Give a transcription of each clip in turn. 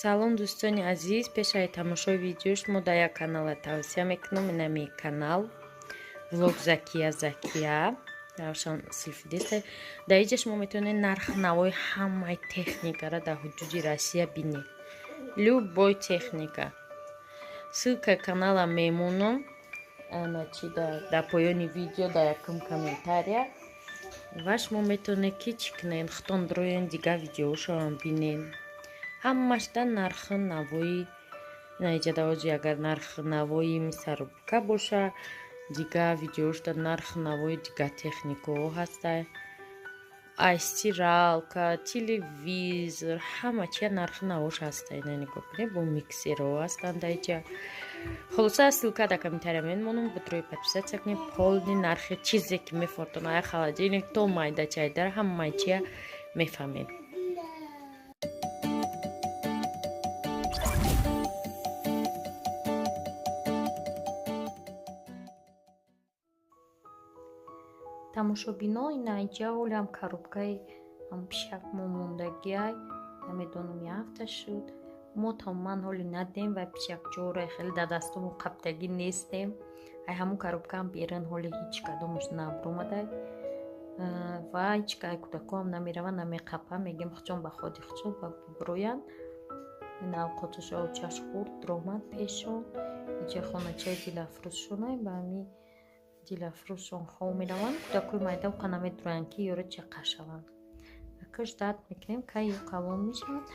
Салом, дӯстони азиз. Пешаи тамошои видео шумо дар як канала тавсия мекунам. Инами канал Влог Закия Закия, Равшан Силфидеста. Дар иҷа шумо метавонед нархи навои ҳамаи техникаро дар ҳудуди Россия бинед, любой техника. Ссылкаи канала мемонам ана чи дар поёни видео, дар якум комментария, ва шумо метавонед ки чӣ кунед, худтон дроен, дигар видеошоам бинед. Ҳамашда нархи навои наиҷадаоҷи, агар нархи навои мясорубка боша, дигар видеошда нархи навои дигар техникаҳо ҳаста, ай стиралка, телевизор, ҳама чия нархи навош ҳаста. Ина нигоҳ кунед, бо миксерҳо ҳастанд дар иҷа. Хулоса, ссылка дар комментария мемонам, бутрои подписаться кунед. Полный нархи чизе ки мефортон, ая холодильник то майда чайдар, ҳамаи чия мефаҳмед. Тамошобино, инаиҷа ҳолиам коробкаи пишак мо мондагиай. Намедонам, як ҳафта шуд, мо тамоман ҳоли надем ва пишакчора хеле дар дастому қабдагӣ нестем. Ай ҳамун коробкаам берун ҳоли ҳеҷ кадомаш набуромадай ва ҳеҷ кай кӯдакоам намераванд, намеқапа. Мегем, хучон ба ходи хучон ба буброянд. Навқоташо чаш хурд ромад пешон. Иҷа хоначаи дилафрӯзшонай, ба ҳами дилафрӯзшон хов мераванд. Кӯдакои майда уқа намедуроянд, ки ёро чақа шаванд. Акаш дард мекунем, кай ё калон мешаванд.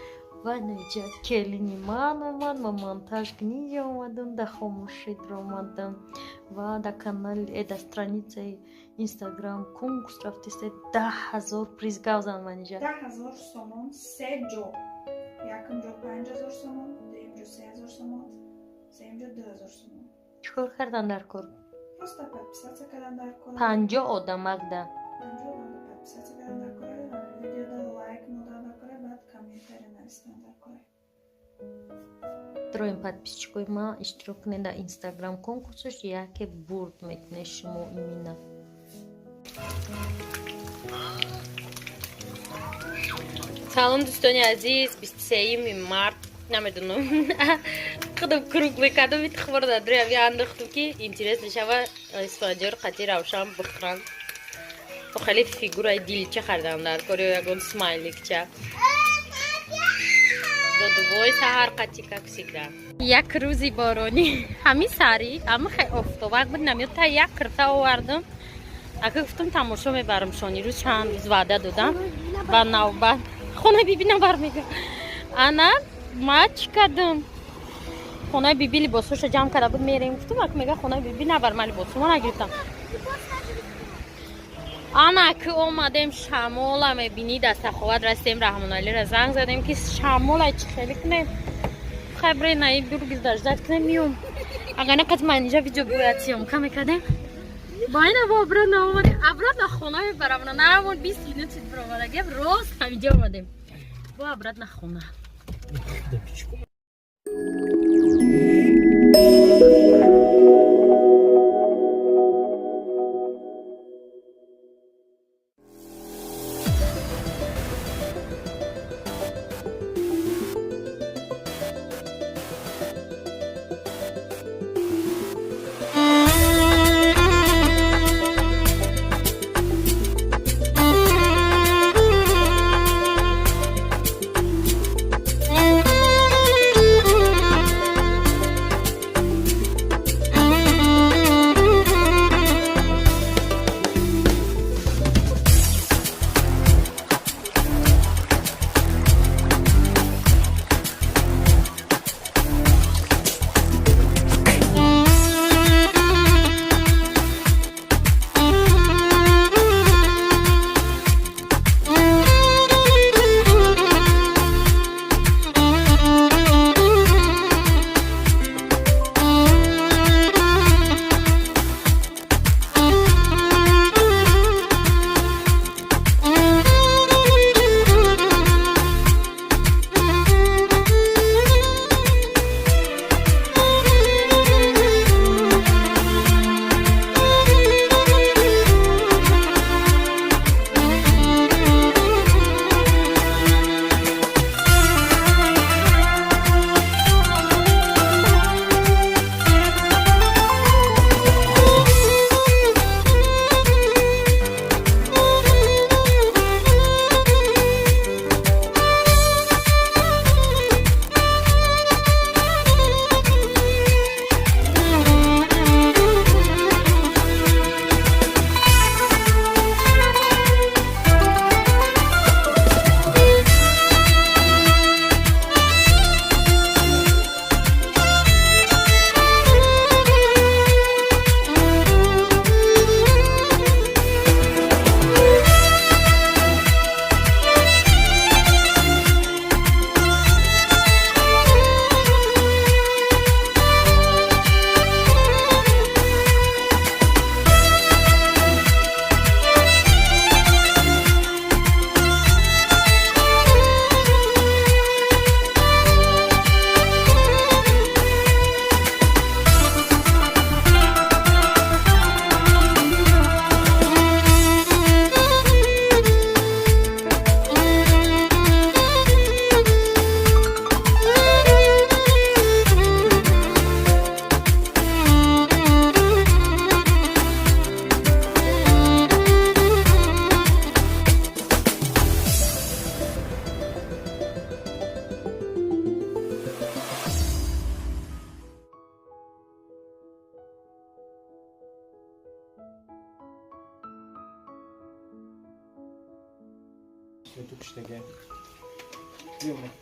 Ва наиҷа келини ман омад, ма монтаж книга омадам, да хомӯшид омадам ва да канали да страницаи Инстаграм конкурс рафтеста, 10 000 приз. Гавзан, Манижа. 10 000 сомон, се ҷо: якум ҷо 5000 сомон, дуюм ҷо 3000 сомон, сеюм ҷо 2000 сомон. Чӣ кор кардан дар кор? Просто подписаться кардан дар кор. 50 одамакда. 50 одамда подписаться кардан дар кор, видеода лайк модан дар кор, баъд комментария навистан дар кор. Троем подписчикои ма иштирок кунед дар Инстаграм конкурсаш, яке бурд мекунед шумо имина. Салом, дӯстони азиз. 23-юми март, намедонам, худам круглый кардам, тухмро дар дури андохтам, ки интерес мешава, Исфанҷор қати Равшан бихӯранд. Хеле фигураи дилча хардам дар кори, ягон смайликча. Додувой саҳар қати, как всегда. Як рӯзи боронӣ, ҳамин сари ҳама хел офтобак буд, намёд та як кирта овардам. Ака гуфтам, тамошо мебарам шони рӯз, чанд рӯз ваъда додам, ба навбат хона биби набар мега. Ана ма чӣ кардам? Хонаи биби либосҳоша ҷамъ карда буд, мерем гуфтам. Ак мега, хонаи биби набар, ман либосҳома нагирифтам. Ана ки омадем, шамола мебинӣ, дар Саховат расидем. Раҳмоналира занг задем, ки шамола чӣ хеле кунем. Хай, наи бургиз даждат кунем, миём. Агар не қати манижа видео бояд съёмка мекардем. Байна бо обратно омадем, обратно хона мебарам. На 20 минут биромадагем, рост ҳамиҷа омадем, бо обратно хона.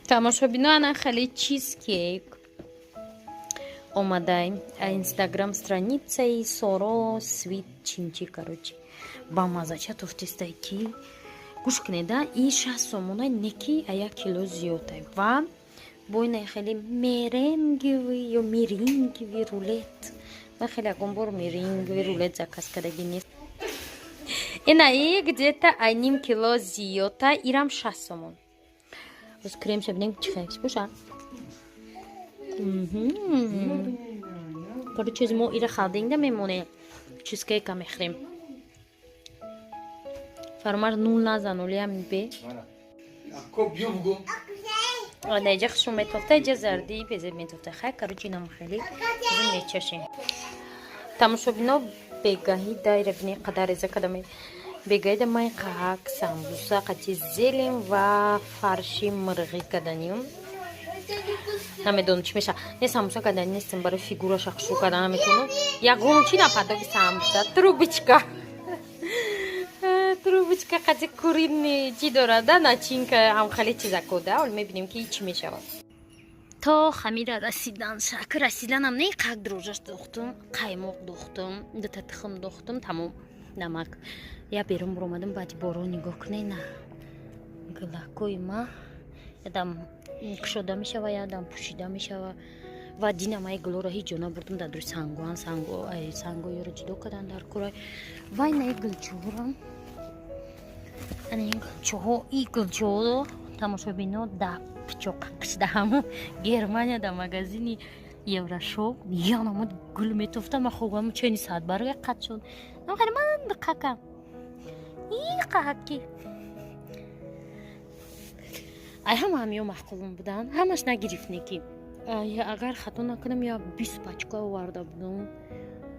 Тамошобино, ана хеле чизкейк омадаем. Инстаграм страницаи Соро Свит чинчи, короче. Бамаза ча туфтистай ки гӯш кунеда, и 60 сомона неки, а 1 кило зиёдай. Ва бо ина хеле меренговый ё меринговый рулет. Ман хеле ягон бор меринговый рулет заказ кардагӣ нест. Ина и где-то ай ним кило зиёта, ирам 60 сомон. Боз кремша бинем, чӣ хел боша. Короче, мо ира холодильникда мемонем, чизкейка мехӯрем. Фармар нул назан, олиам бе. Наиҷа хушум метофта, иҷа зарди безеб метофта. Хай, короче, инам хеле мечашем. Тамошобино, бегаҳӣ дайра бини қадар реза кадаме. Бегаҳида май қаҳак, самбуса, қати зелень ва фарши мирғӣ каданим. Намедонам чӣ меша. Не, самбуса кадани нестам, барои фигураша хушрӯ карда наметавонам. Ягон чи нападоги самбуса, трубочка. Трубочка қати куриный чӣ дорада, начинка ҳам хеле чизако да. Ҳол мебинем ки чӣ мешавад. То хамира расидан, шакр расиданам не, қак дрожжаш дохтум, қаймоқ дохтум, дута тухм дохтум, тамом, намак. Я берун буромадам баъди борон, нигоҳ кунед на гулакои ма, ядам кушода мешава, ядам пӯшида мешава. Ва динам ай гулоро ҳеҷ ҷо набурдум, дар дури сангоан санго сангоёро ҷудо кардан дар курай. Вай наи гулчӯҳорам, ана ин гулчӯҳо, и гулчӯҳо, тамошобино, да пичоқа кишида ҳаму Германия да магазини Еврошоп янамуд гул метофта. Ма хогам чени садбарга қат шуд, хеле ман диққака и қаҳаки ай ҳама ҳамиё маъқулум буданд, ҳамаш нагирифтне ки. Агар хато накунам, я 20 пачка оварда будам,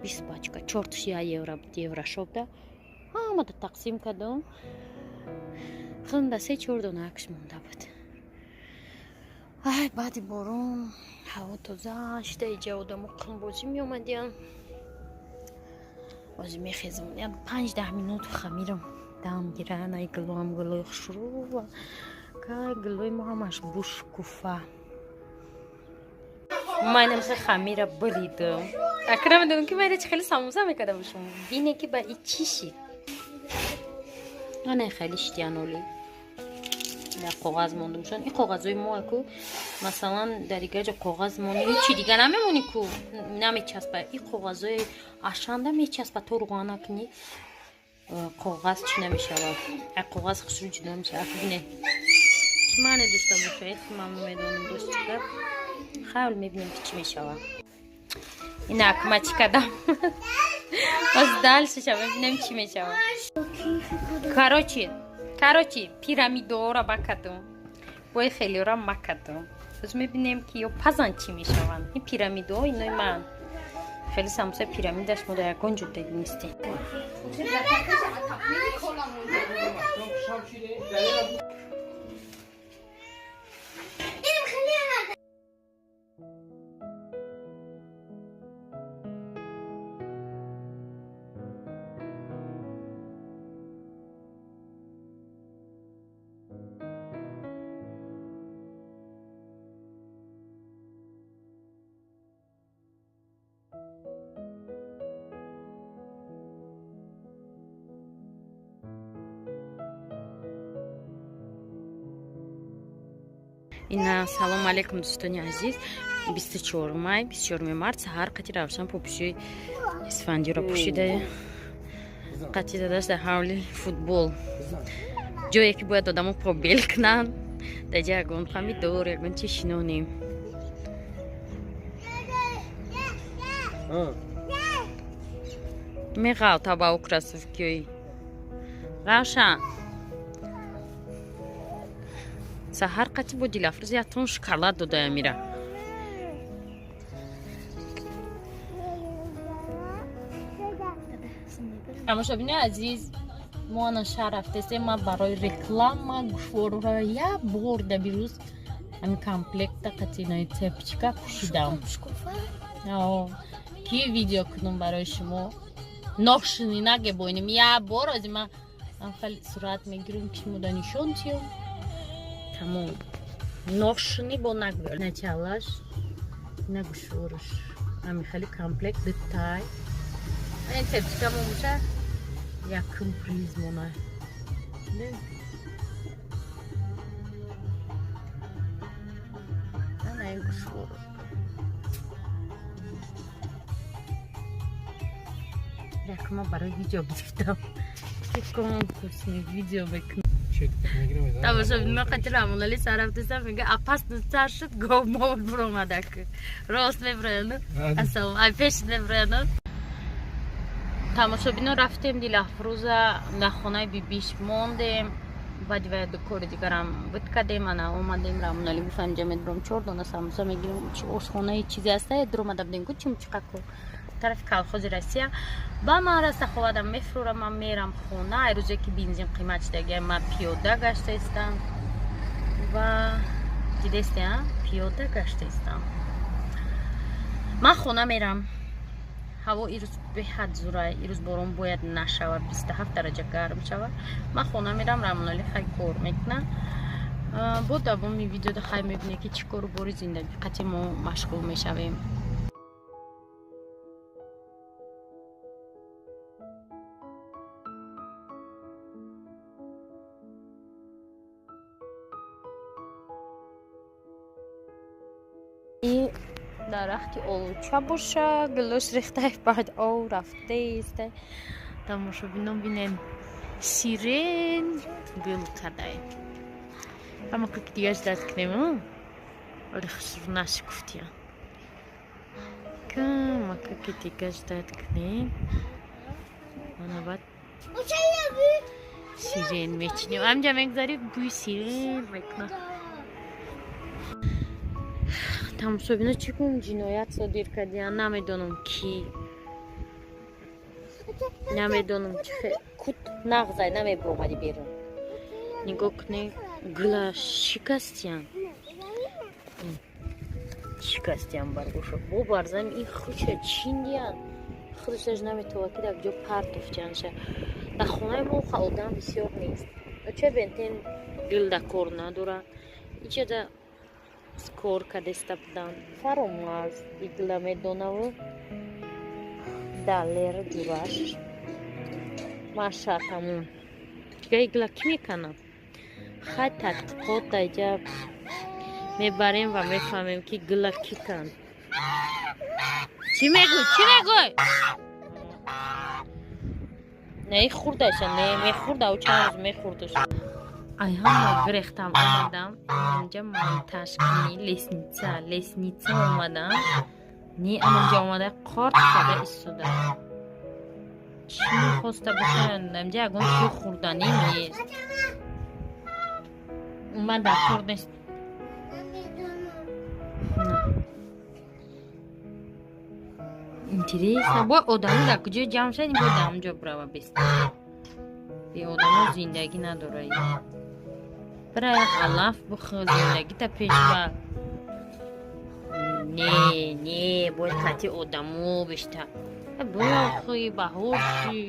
20 пачка, чорташ 1 евро буд Еврошопда, ҳамада тақсим кардам. Худам да се чор дона акш монда буд. Ай, баъди борон ҳаво тоза шида, иҷа одамо қумбозӣ меомадиян. Ҳозир мехезам, як 5-10 минут хамирам дам гиран. Ай гулоам гулои хушрӯ, кай гулои мо ҳамаш бушкуфа. Ман намиса хамира буридам, ака намедонам ки майда чи хеле самбуса мекарда бошам. Бине ки ба и чӣ шид, ана хеле шидяноли дар коғаз мондумшон. Ин коғазои мо ку, масалан, дар дигар ҷо коғаз монӣ, ҳечи дига намемонӣ ку, намечаспа. Ин коғазои ашанда мечаспа, то руған накунӣ коғаз чӣ намешавад, а коғаз хушрӯ ҷудо мешавад. Бине, чӣ маъне дошта бошад, ман намедонам, дошт гап. Хайр, мебинем ки чӣ мешавад. Инак ма чӣ кардам, боз дальше ша мебинем чӣ мешавад. Короче, пирамидора бакардум, бои хелиора макардум. Боз мебинем ки ё пазан чӣ мешаванд ин пирамидоҳо. Инои ман хеле самбусаи пирамидаш мо дар ягон ҷо нестем. Ина, салом алейкум, дӯстони азиз. 24 май, 24 март, саҳар қати Равшан попуши исфандиро пӯшида, қати дадаш дар ҳавли футбол, ҷое ки бояд одамо побел кунанд, дар ҷа ягон помидор, ягон чи шинонем. Меғалта ба ӯ кроссовкиҳои Равшан. Саҳар қати бо Дилафрӯз як тон шоколад додая мира. Тамошобини азиз, мо ана шаҳр рафтесем. Ма барои реклама гӯшворора як бор да бирӯз ҳамин комплекта қатинаи цепочка пӯшидам, ки видео кунам барои шумо. Ношини нагебоинем як бор ози ма. Ам хеле сурат мегирем, ки шумо да нишон тиём. Тамом. Ношни бо нагӯ. Началаш, нагушворш. Ами хеле комплект диттай. Ин тепчика мо муша якум приз мона. Не? Ана ин гушвор. Якума барои видео гирифтам. Ки конкурсни видео бекунам. Тамошобин, ма қати Рамонали сар рафтесам, мега опасностар шуд, гов мовр буромадак. Рост меброяну. Ассалом, ай пеш меброяну. Тамошобино, рафтем Дилафрӯза дар хонаи бибиш мондем. Баъди вая ду кори дигарам буд кардем, ана омадем. Рамонали гуфт, анҷа медурам, чор дона самбуса мегирем, ошхонаи чизе аста, дуромада будем ку чимчиқаку тарафи колхози Россия. Ба ман раста ховадам мефурам, ман мерам хона. Ай рӯзе ки бензин қимат шудагия, ман пиёда гашта истам ва дидесте, пиёда гашта истам. Ман хона мерам. Ҳаво ирӯз беҳад зура, ирӯз борон бояд нашавад, 27 дараҷа гарм шавад. Ман хона мерам, Рамонали хай кор мекунад. Бо давоми видеода хай мебинед, ки чӣ кору бори зиндагӣ қати мо машғул мешавем. И дарахти олуча боша, гулош рехтай, баъд ов рафтаиста. Тамошобинон, бинен, сирен гул кадай. Ҳама ки дигаш даст кунем, вале хушрӯ нашукуфтиян. Камака ки дигаш дад кунем, ана баъд сирен мечинем. Амҷа мегзари, бӯи сирен мекунад. Тамошобино, чӣ кун ҷиноят содир кардиян, намедонам ки, намедонам чӣ кут нағзай намебуромади берун. Нигоҳ кунед, гула шикастиян, шикастиян баргоша. Бо барзами ин хуча чиндиян, худаш наметова ки дар ҷо партофтиянша. Дар хонаи мо одам бисёр нест. Ча бентен гул дар кор надорад. Ичада кор кадеста будан. Фаромарз игла медонаву далер ҷураш маша тамом. Дига игла кӣ меканад? Хай, тадқиқот даиҷа мебарем ва мефаҳмем, ки гула кӣ канд. Чӣ мегӯй, чӣ мегӯй? Не, хурдаша, не мехӯрда, ӯ чанд рӯз мехӯрдаш. Ай ҳама гирехтам, омадам инҷа монтажкунӣ лестница, лестница омадам. Не, анҷа омада қорт када истода. Чӣ мехоста бошад? Инҷа ягон чизи хӯрданӣ нест. Ман дар кор нест. Интересно, бо одамо дар куҷо ҷамъ шавад, бояд дар ҳамонҷо бирава беста. Беодамо зиндагӣ надорад. Бира як алаф бихӯр, зиндагита пеш бар. Не, не, бояд қати одамо бештар. Бохӯи баҳор ши.